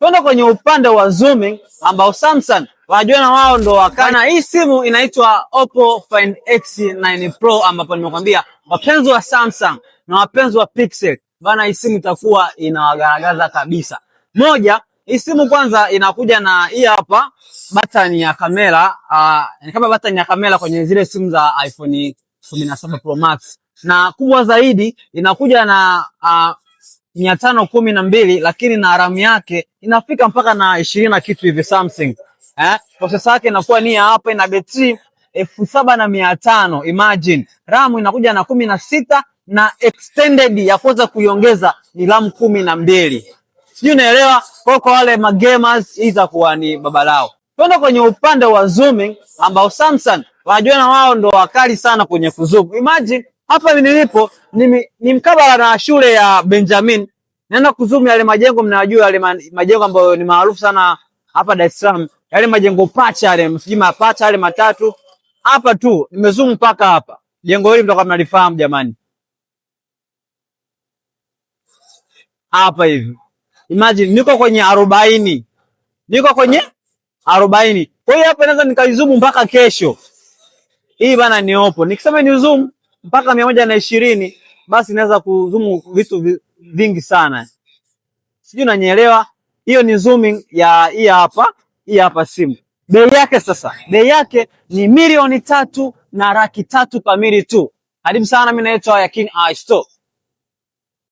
Twende kwenye upande wa zooming ambao Samsung wajua na wao ndo wakali. Na hii simu inaitwa Oppo Find X9 Pro, ambapo nimekwambia wapenzi wa Samsung na wapenzi wa Pixel bana, hii simu itakuwa inawagaragaza kabisa. Moja, hii simu kwanza inakuja na hii hapa button ya kamera, ni kama button ya kamera kwenye zile simu za iPhone 17 Pro Max, na kubwa zaidi inakuja na 512, lakini na RAM yake inafika mpaka na 20 na kitu hivi something. Processor yake inakuwa ni hapa, ina betri 7500, imagine. RAM inakuja na 16 na extended ya kuweza kuiongeza ni RAM 12. Sijui unaelewa? Kwa wale magamers hii itakuwa ni baba lao. Twende kwenye upande wa zooming ambao Samsung wajua na wao ndo wakali sana kwenye kuzoom. Imagine hapa nilipo ni mkabala na shule ya Benjamin. Naenda kuzoom yale majengo, mnayajua yale majengo ambayo ni maarufu sana hapa Dar es Salaam, yale majengo pacha yale, sijui mapacha yale matatu. Hapa tu nimezoom mpaka hapa. Jengo hili mtakuwa mnalifahamu jamani. Hapa hivi. Imagine niko kwenye 40. Niko kwenye 40. Kwa hiyo hapa naweza nikaizoom mpaka kesho. Hii bana ni Oppo. Nikisema ni zoom mpaka 120, basi naweza kuzoom vitu vingi sana. Sijui unanielewa? Hiyo ni zooming ya hii hapa, hii hapa simu. Bei yake sasa, bei yake ni 3,300,000 kamili tu. Karibu sana, mimi naitwa Yakini iStore.